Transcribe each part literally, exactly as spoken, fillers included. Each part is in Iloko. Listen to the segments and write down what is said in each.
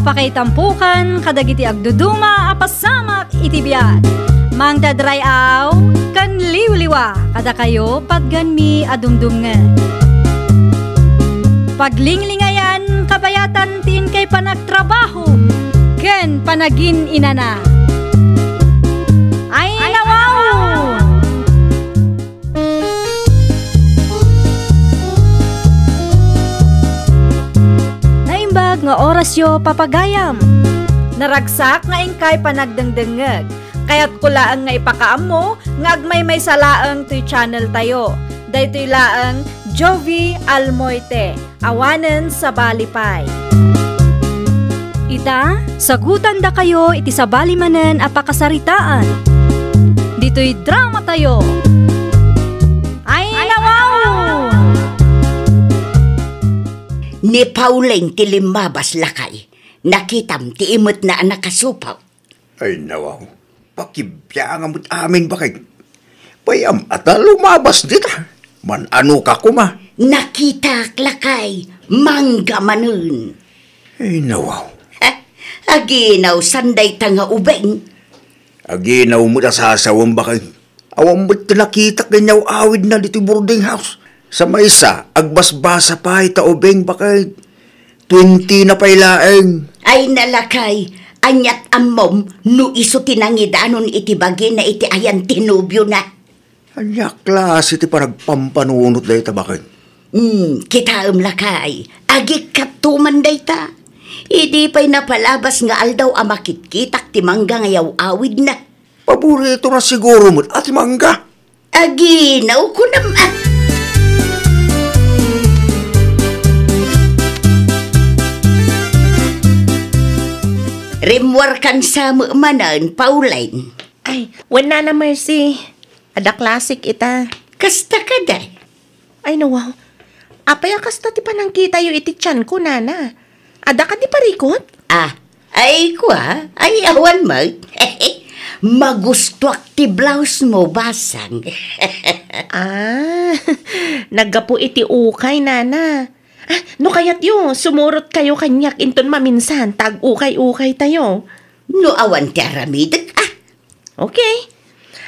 Pakaitampokan kadagiti agduduma a pasamak iti biag. Mangted ray-aw ken liwliwa kadakayo patganmi a dumdumngeg. Paglinglingayan kabayatan ti inkay panagtrabaho ken panagin-inana. Ay, nawaw! Naimbag nga orasyo, papagayam. Naragsak nga inkay panagdengdengngeg. Kayatko laeng nga ipakaammo nga agmaymaysa laeng toy channel tayo. Daytoy laeng Jovi Almoite. Awanen sabali pay. Ita, sagutandakayo iti sabali manen a pakasaritaan. Ditoy drama tayo. Ay, nawaw! Ni Pauline ti limmabas, lakay. Nakitam ti imetna a nakasupaw. Ay, nawaw. Pakibiangam met amin, baket. Pay-am a ta lumabas dita. Man-ano ka koma? Nakitak, lakay. Mangga manen. Ay, nawaw. Ha? Aginaw, saan dayta nga ubeng? Aginaw met a sasawem, baket. Awan met ti nakitak nga inyaw-awidna ditoy boarding house. Sa maysa, agbasbasa pay ta ubeng, baket. Twenty na pay laeng. Ay, nalakay, aniat ammom no isu ti nangidanon iti bagina iti ayan ti nobiona? Ania a klase ti panagpampanunot dayta, baket? Hmm, kitaem, lakay, agikkatto man dayta. Idi pay napalabas nga aldaw a makitkitak ti mangga nga yaw-awidna. Paboritona siguro met a ti mangga. Aginaw, kunam a. Rimmuarkan sa met manen, Pauline. Ay, wen, Nana Mercy. Adda classic ita. Kasta kadi? Ay, nawaw. Apay a kasta ti panangkitayo iti tianko, nana? Adda kadi parikut? Ah, ay, kua, ay, awan met. Magustuak ti blouse mo, basang. Ah, naggapu iti ukay, nana. Ah, no kayatyo, sumurotkayo kaniak inton maminsan, ta ag-ukay-ukaytayo. No awan ti aramidek, ah, Okay.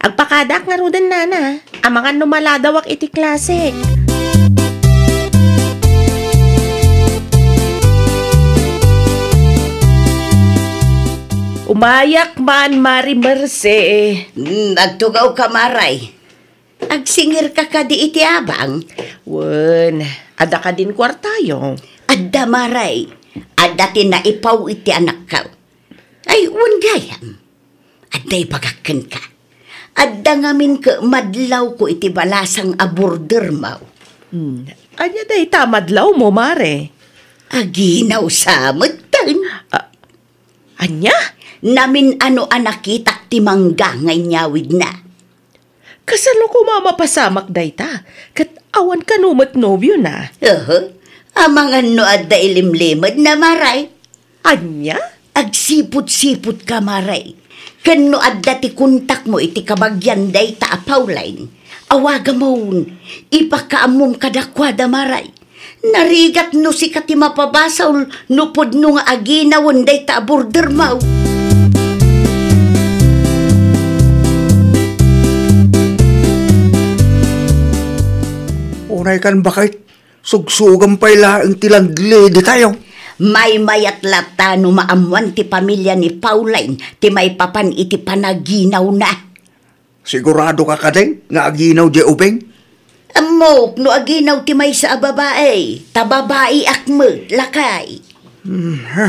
Agpakadaak ngaruden, nana. Amangan no maladawak iti classic. Umayak man, Mari Mercy. Hmm, agtugawka, Maray. Agsingirka kadi iti abang? Wen, adda kadin kuartayo? Adda, Maray. Adda ti naipaw iti anakko. Ay, wen gayam. Adda ibagak kenka. Adda ngamin ket madlawko iti balasang a bordermaw. Hmm. Ania dayta a madlawmo, Mare? Aginaw sa metten. Ah, ania? Namin-ano a nakitak ti mangga nga inyawidna. Kasano koma a mapasamak dayta? Ket awan kano met nobiona? Aha. Amangan no adda ilimlimedna, Maray. Ania? Agsipud-sipudka, Maray. Ken no adda ti kontakmo iti kabagian dayta a Pauline, awagamon, ipakaammom kadakuada, Maray. Narigat no sika ti mapabasol no pudno nga aginawen dayta a bordermaw. Unay kan, baket. Sugsugam pay laeng ti landlady tayo. Maymayat latta no maammoan ti pamilya ni Pauline ti maipapan iti panaginawna. Sigurado ka kadi nga aginaw diay ubing? Ammok no aginaw ti maysa a babai, ta babaiak met, lakay. Hmm, ha?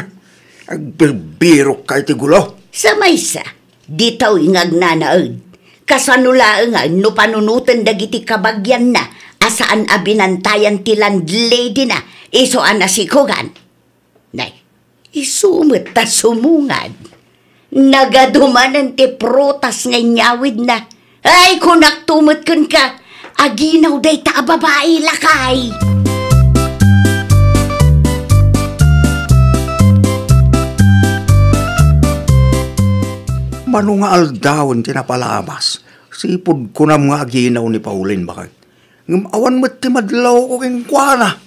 Agbirbirok ka iti gulo. Sa maysa, ditoy nga agnanaed. Kasano laeng no panunoten dagiti kabagianna a saan a binantayan ti landlady-na isu a nasikogan? Nay, isu met ta sumungad. Nagadu manen ti prutas nga inyawidna. Ay, kunakto met kenka, aginaw dayta a babai, lakay. Mano nga aldawen ti napalabas, sipud kunam nga aginaw ni Pauline, baket. Ngem awan met ti madlawko kenkuana.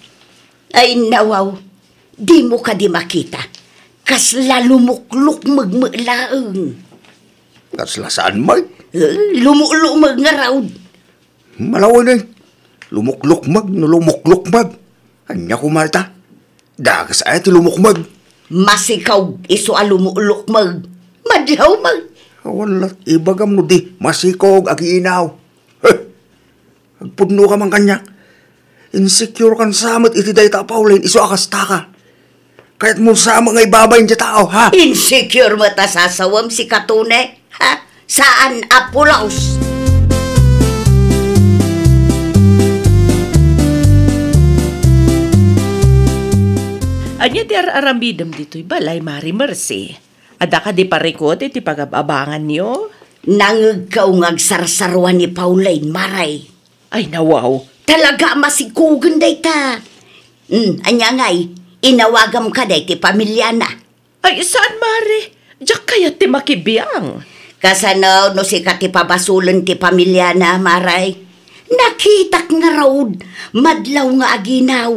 Ay, nawaw, dimo kadi makita? Kasla lumuklukmeg met laeng. Kasla saan met? Eh, lumulumeg ngarud. Malawen, eh. Lumuklukmeg no lumuklukmeg. Ania koma ita? Dakes aya ti lumukmeg. Masikaw isu a lumulukmeg. Madlaw met. Awan la, ibagam no di, masikaw aginaw. Heh! Agpudno ka man kaniak. Insecure kan sa met iti dayta a Pauline isu a kasta ka. Kayatmo sa met nga ibabain ti tao, ha? Insecure met a sasawem sika, Tone, ha? Saan a pulos. Ania ti ar-aramidem ditoy balay, Mare Mercy? Adda kadi parikut iti pagab-abanganyo? Nangegko nga agsarsarua ni Pauline, Mare. Ay, nawaw. Talaga a masikogen dayta. Hmm, ania ngay, inawagam kadi ti pamiliana? Ay, saan, Mare. Diak kayat ti makibiang. Kasano no sika ti pabasolen ti pamiliana, Mare? Nakitak ngarud, madlaw nga aginaw.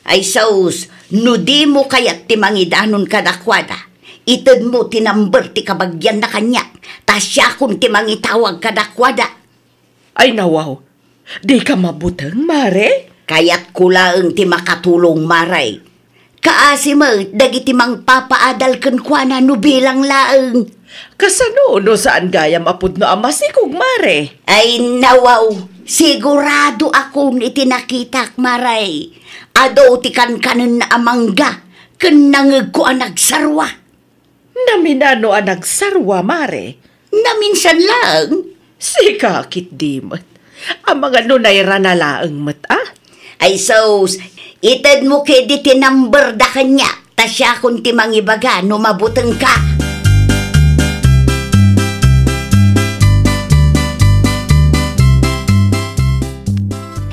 Ay sus, no dimo kayat ti mangidanon kadakuada, itedmo ti number ti kabagianna kaniak, ta siakon ti mangitawag kadakuada. Ay, nawaw. Dika mabuteng, Mare? Kayatko laeng ti makatulong, Mare. Kaasi met dagiti mangpapaadal kenkuana no bilang laeng. Kasano no saan gayam a pudno a masikog, Mare? Ay, nawaw. Siguradoakon iti nakitak, Mare. Adu ti kankanenna a mangga ken nangegko a nagsarua. Naminano a nagsarua, Mare? Naminsan laeng. Sika ketdi met. Amangan no nairana laeng met, a? Ay sus, itedmo ketdi ti number da kaniak, ta siakon ti mangibaga no mabutengka.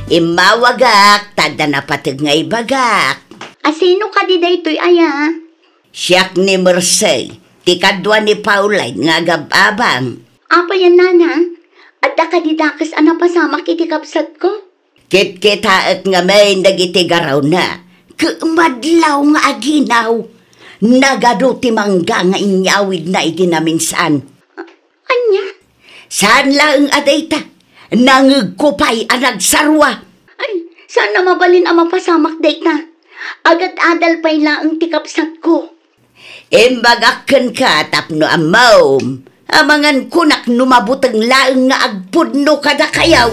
Immawagak, ta adda napateg nga ibagak. A, sino kadi daytoy aya? Siak ni Mercy, ti kadua ni Pauline nga agab-abang. Apay a, nana? Adda kadi dakes a napasamak iti kabsatko? Kitkitaek ngamin dagiti garawna. Ket madlaw nga aginaw. Nagadu ti mangga nga inyawidna idi naminsan. Ania? Saan laeng a dayta. Nangegko pay a nagsarua. Ay, saan a mabalin a mapasamak dayta. Agad-adal pay laeng ti kabsatko. Imbagak kenka tapno ammom. Amangan kunak no mabuteng laeng nga agpudno kadakayo.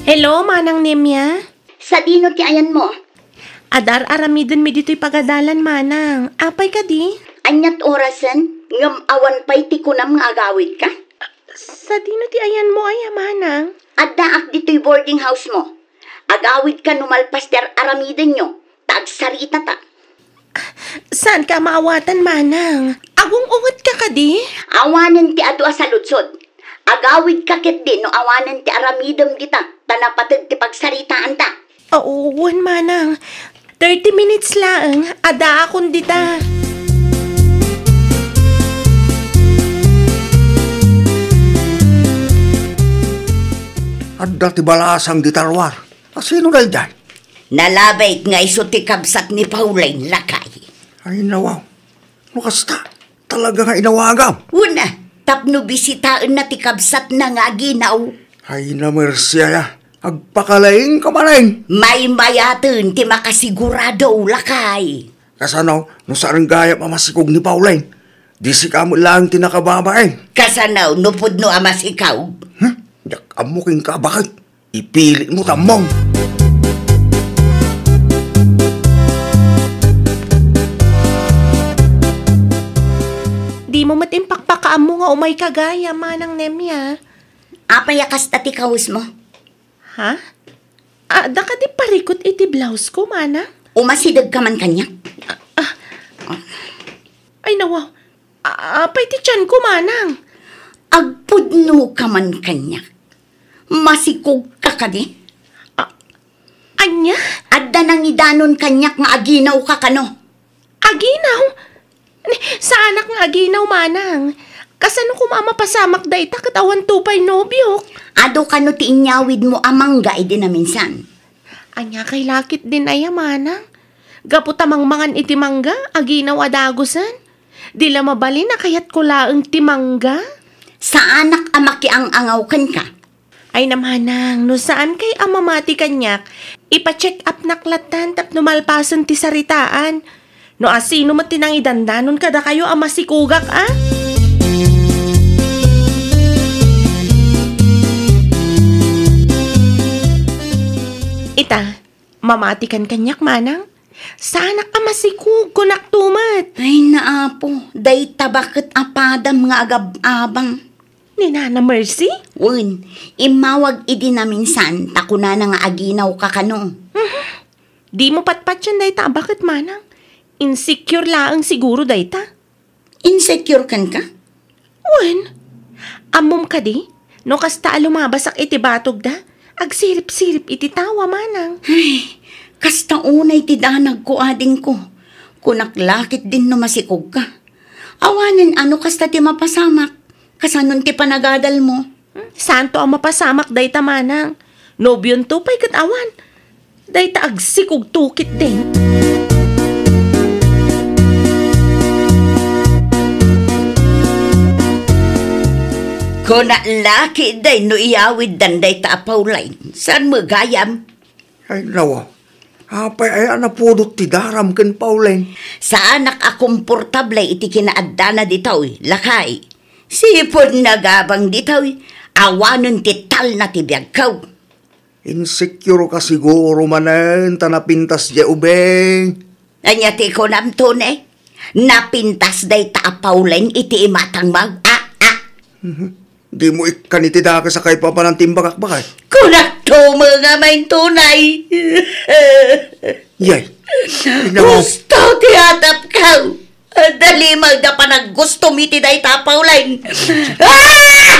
Hello, Manang Nemia? Sadino ti ayanmo? Adda ar-aramidenmi ditoy pagadalan, Manang. Apay kadi? Aniat orasen? Ngem awan pay ti kunam nga agawidka? Sadino ti ayanmo aya, Manang? Addaak ditoy boarding house mo. Agawidka no malpas ti ar-aramidenyo, ta agsaritata. Saanka a maawatan, Manang. Agung-ungetka kadi? Awanen ti adu a saludsod. Agawidka ketdi no awanen ti aramidem dita, ta napateg ti pagsaritaanta. Awan, Manang. Thirty minutes laeng, addaakon dita. Adda ti balasang dita ruar. Asino daydiay? Nalabit nga isu ti kabsat ni Pauline, lakay. Ay, nawaw. No kasta, talaga nga inawagam. Una, tapno bisitaenna ti kabsatna nga aginaw. Ay, namersi aya. Agpakalaing ka manen. Maymayaten ti makasigurado, lakay. Kasano, no saan gayam a masikog ni Pauline? Di sika met laeng ti nakababain. Kasano, no pudno a masikog? Hmm? Diak ammo kenka, baket. Ipili mo, tammong. Di mo met impakpakaammo nga umay ka gayam, Manang Nemia. Apay a kasta ti kawesmo? Ha? Adda kadi parikut iti blouse ko, Manang? Umasideg ka man kaniak. Ah, ah. Ay, nawaw. A-, apay ti tianko, Manang? Agpudno ka man kaniak. Masikog ka kadi? A-, ania? Adda nangidanon kaniak nga aginaw ka kano? Aginaw? Ni, saanak nga aginaw, Manang. Kasano koma a mapasamak dayta ket awanto pay nobiok? Adu kano ti inyawidmo a mangga idi naminsan? Ania kay lakit din aya, manang? Gapu ta mangmangan iti mangga, aginaw a dagusen. Di la mabalin a kayatko laeng ti mangga. Saanak a makiang-angaw kenka. Ay, namanang, no saan kay a mamati kaniak, ipa-check up-nak lattan tapno malpasen ti saritaan. No asino met ti nangidandanon kadakayo a masikugak, a? Ita, mamati kan kaniak, manang? Saanak a masikog, kunak tumet. Ay, naapo, dayta baket a padam nga agab-abang. Ni Nana Mercy? Wen, immawag idi naminsan, ta kunana nga aginaw ka kano. Mhm. Di mo patpatyan dayta a baket, manang. Insecure laeng siguro dayta. Insecure kenka? Wen, ammom kadi, no kasta a lumabasak iti batogda, agsirip-sirip iti tawa, manang. Ay, kasta unay ti danagko, adingko. Kunak lakit din no masikogka. Awanen ano kasta ti mapasamak. Kasanon ti panagadalmo? Hmm, santo a mapasamak dayta, manang. Nobionto pay ket awan. Dayta agsikog tukit din. Kuna lakit day no iyawiddan dayta a Pauline. Saan mo gayam? Ay, nawa. Apay aya a napudot ti daram ken Pauline? Saanak a komportable iti kinaaddana ditoy, lakay. Sipud nagabang ditoy, awanen ti talna ti biagko. Insecure ka siguro manen ta napintas diay ubing. Ania ti kunam, Tony? Napintas dayta a Pauline iti imatangmo? Ah, ah. Mhm. Dimo ikkan iti dakes a kaipapanan ti imbagak, baket. Kunak tumet nga maintunay. Yay. Ina mo. Gusto ti atapkaw. Adda limag da panaggustom iti dayta a Pauline. Ah!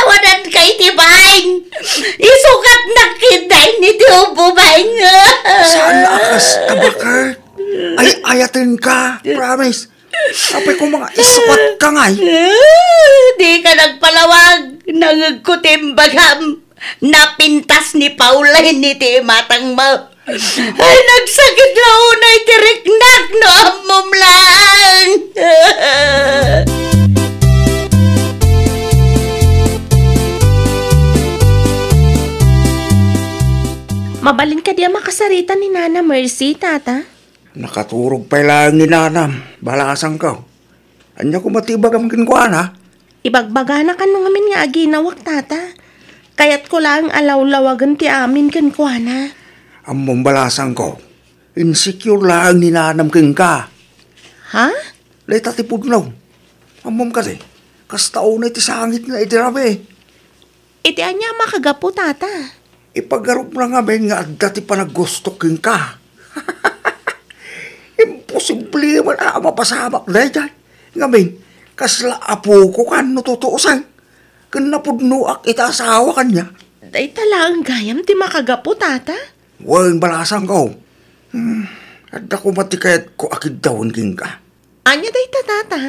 Awanan ka iti baing. Isukatnak iti ubing. Saan a kasta, baket? Ay, ayaten ka. Promise. Apay ko, mga isukat ka ngay. Di ka nagpalawag. Nangegko ti imbagam. Napintas ni Pauline iti imatangmo. Ay, nagsakit la unay ti riknak no ammom lang. Mabalin kadi a makasarita ni Nana Mercy, Tata? Nakaturog pay laeng ni nanam, balasangko. Ania koma ti ibagam kenkuana? Ibagbagana kano ngamin nga aginawak, Tata. Kayatko laeng a lawlawagen ti amin kenkuana. Ammom, balasangko, insecure laeng ni nanam kenka. Ha? Dayta ti pudno. Ammom kadi, kasta unay ti sangitna iti rabii. Iti ania a makagapu, Tata? Ipagarupna ngamin nga adda ti panaggusto kenka. Imposible man a mapasamak daydiay. Ngamin, kasla apoko kan no tutuosen. Ken napudnoak iti asawa kaniak. Dayta laeng gayam ti makagapu, Tata? Wen, balasangko. Hmm, adda koma ti kayatko a kiddawen kenka. Ania dayta, Tata?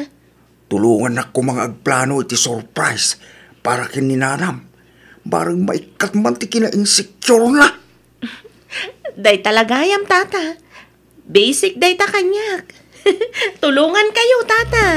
Tulongannak koma nga agplano iti surprise para ken ni nanam. Bareng maikkat man ti kina-insecure-na. Dayta la gayam, Tata. Basic dayta kaniak. Tulongankayo, Tata.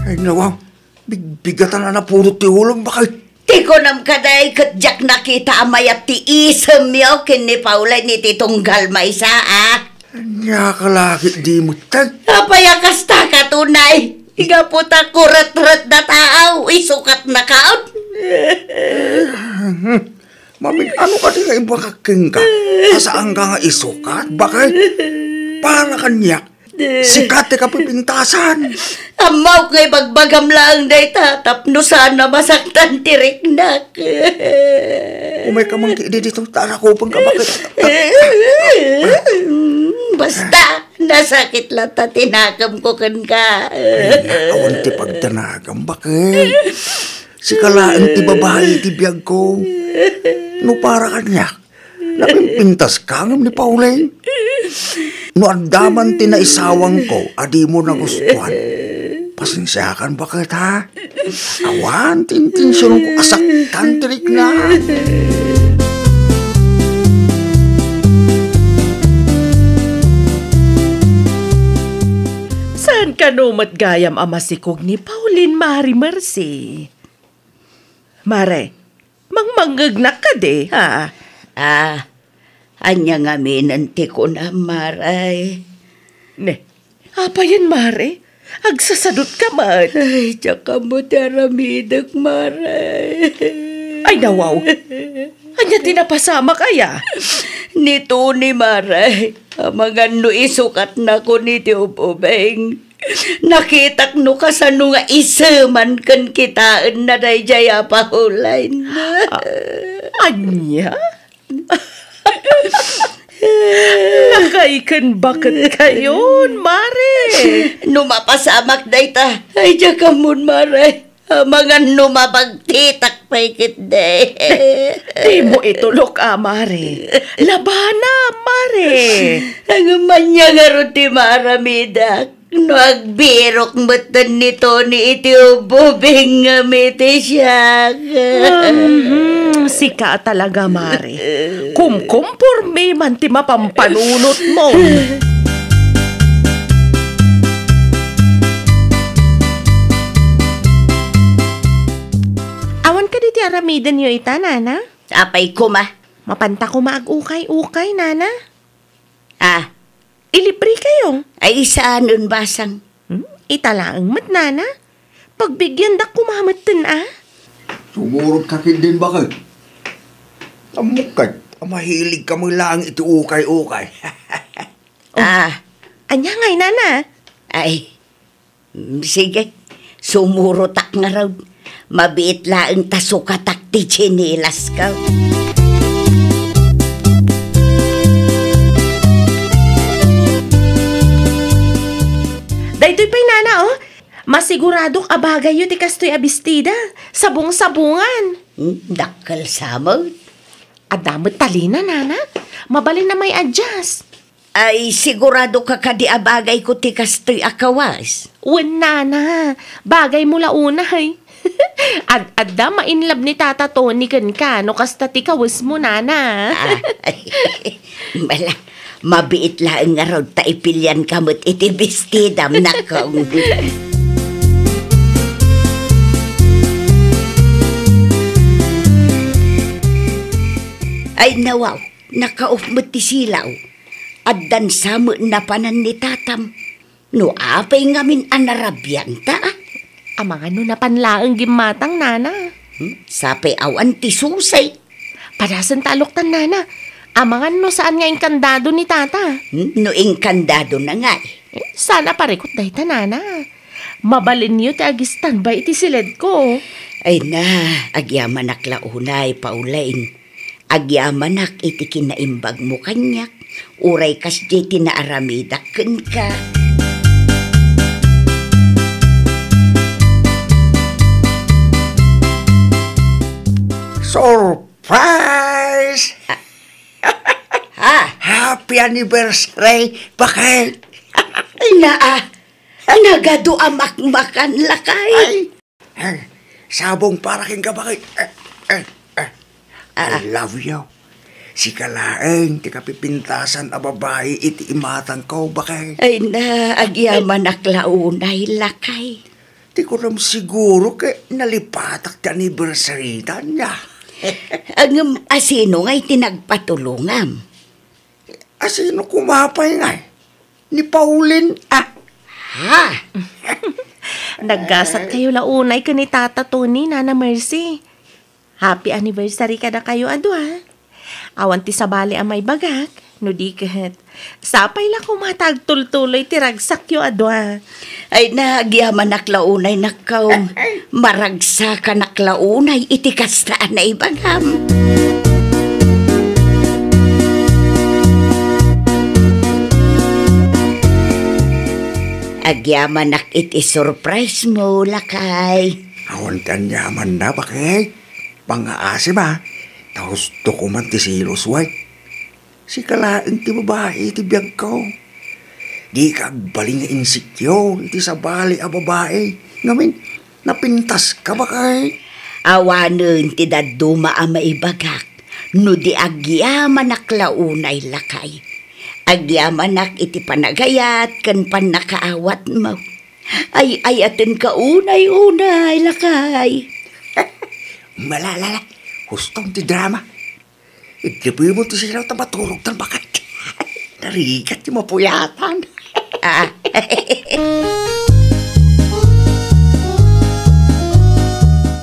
Ay, nawang. Bigbigatan a napudot ti ulom, baket. Ti kunam kadi ket diak nakita a mayat ti isemyo ken ni Paula iti tunggal maysa, a? Ania ka lakit di metten? Apay a kasta ka tunay? Gapu ta kuretret da taaw, isukatnaka. Mamin, ano kadi nga imbagak kenka? Saan ka nga isukat, baket? Para kaniak, sikat ti kapipintasan. Ammok nga ibagbagam laeng dayta tapno saan a masaktan ti riknak. Umay ka man idi dito, ta arakupen ka, baket? Basta, nasakit latta ti nakemko kenka. Ay, awan ti pagdanagam, baket? Sika laeng ti babai ti biagko. No para kaniak, Napimpintaska ngem ni Pauline. No adda man ti naisawangko a dimo nagustuan, pasensiakan baket, ha? Awan ti intensionko a saktan ti rikna. Saan kano met gayam a masikog ni Pauline, Mare Mercy? Mare, mangmangngegnak kadi, ha? Ah, ania ngamin ti kunam, Mare? Ne, apayen, Mare? Agsasadutka met. Ay, diak ammo ti aramidek, Mare. Ay, nawaw. Ania ti napasamak, aya? Ni Tony, Mare. Amangan no isukatnakon iti ub-ubing. Nakitak no kasano nga iseman ken kitaenna daydiay a Pauline. Ah, ania? Lakay ken baket kayon, Mare. No mapasamak dayta, ay, diak ammon, Mare. Amangan no mabagtitak pay ketdi. Dimo itulok, a, Mare. Labana, Mare. Ngem ania ngarud ti maaramidak no agbirok metten ni Tony iti ububing ngem iti siak? Mhm, sika a talaga, Mare. Kumkumpormi man ti mapampanunotmo. Awan kadi ti aramidenyo ita, Nana? Apay koma? Mapanta koma ag-ukay-ukay, Nana. Ah. Ilibre kayo. Ay, saanen basang. Hmm? Ita laeng met, Nana. Pagbigyandak koma metten, a? Sumurot ka ketdin, baket. Ammok ket a mahilig ka met laeng iti ukay-ukay. Oh. Ah. Ania ngay, Nana? Ay, Mm, sige, sumurotak ngarud. Mabiit laeng ta sukatak ti tsinilasko. Daytoy pay, Nana, oh. Masiguradok a bagayyo ti kastoy a bestida. Sabong-sabongan. Hmm, dakkel sa met. Adda met talina, Nana. Mabalin a may-adjust. Ay, sigurado ka kadi a bagayko ti kastoy a kawas? Wen, Nana, bagaymo la unay. Ad-, adda ma-inlove ni Tata Tony kenka no kasta ti kawesmo, Nana. Ah, bala, mabiit laeng ngarud ta ipilianka met iti bestidam, nakong. Ay, nawaw, nakaoff met ti silaw. Addan sa met napanan ni tatam. No apay ngamin a narabianta, a? Amangan no napan laeng gimmatang, Nana. Hmm? Sapay awan ti susi. Padasen ta aloktan, Nana. Amangan no saan nga inkandado ni Tata. Hmm? No inkandado na ngay. Eh, saan a parikot dayta, Nana. Mabalinyo ti ag-standby iti siledko. Ay na, agyamanak la unay, Pauline. Agyamanak iti kinaimbagmo kaniak, uray kasdiay ti naaramidak kenka. Surprise! Ah. Ha? Happy anniversary, baket! Ay, naa, nagadu a makmakan, lakay. Ay, Eh, sabong para kenka, baket. Eh, eh, eh. Ah, ah. I love you. Sika laeng ti kapipintasan a babai iti imatangko, baket. Ay na, agyamanak la unay, lakay. Di ko ram siguro ket nalipatak ti anniversary-tan, ya. Ngem asino ngay ti nagpatulongam? Asino koma pay ngay? Ni Pauline, ah. Ha? Naggasat kayo la unay ken ni Tata Tony, Nana Mercy. Happy anniversary kadakayo a dua. Awan ti sabali a maibagak, no di ket sapay la koma ta agtultuloy ti ragsakyo a dua. Ay, nagyamanak la unay, nakkaw. Maragsakanak la unay iti kasta a naibagam. Agyamanak iti surprise mo, lakay. Awan ti aniamanna, baket. Pangngaasim, a. Ta husto ko man ti selos, way. Sika laeng ti babai iti biagko. Dika agbalin nga insecure iti sabali a babai. Ngamin, napintaska, bakay? Awanen ti dadduma a maibagak no di agyamanak la unay, lakay. Agyamanak iti panagayat ken pannakaawatmo. Ay-ayatenka unay-unay, lakay. Malalala, huston ti drama. Iddepemo ti silaw ta maturogtan, bakay. Narigat ti mapuyatan. Ah.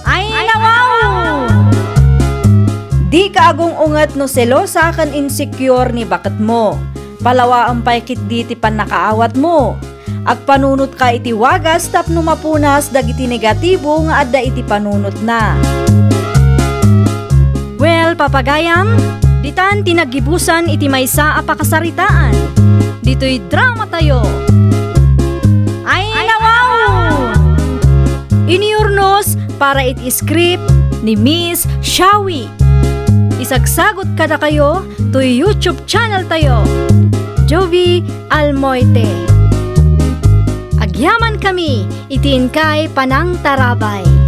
Ay, nawaw! Dika agung-unget no selosa ken insecure ni baketmo. Palawaem pay ketdi ti pannakaawatmo. Agpanunotka iti wagas tapno mapunas dagiti negatibo nga adda iti panunotna. Well, papagayam, ditan ti naggibusan iti maysa a pakasaritaan. Ditoy dramatayo. Ay, nawaw! Iniurnos para iti script ni Miss Shawi. Isagsagot kadakayo toy YouTube channel tayo, Jovi Almoite. Agyaman kami iti inkay panangtarabay.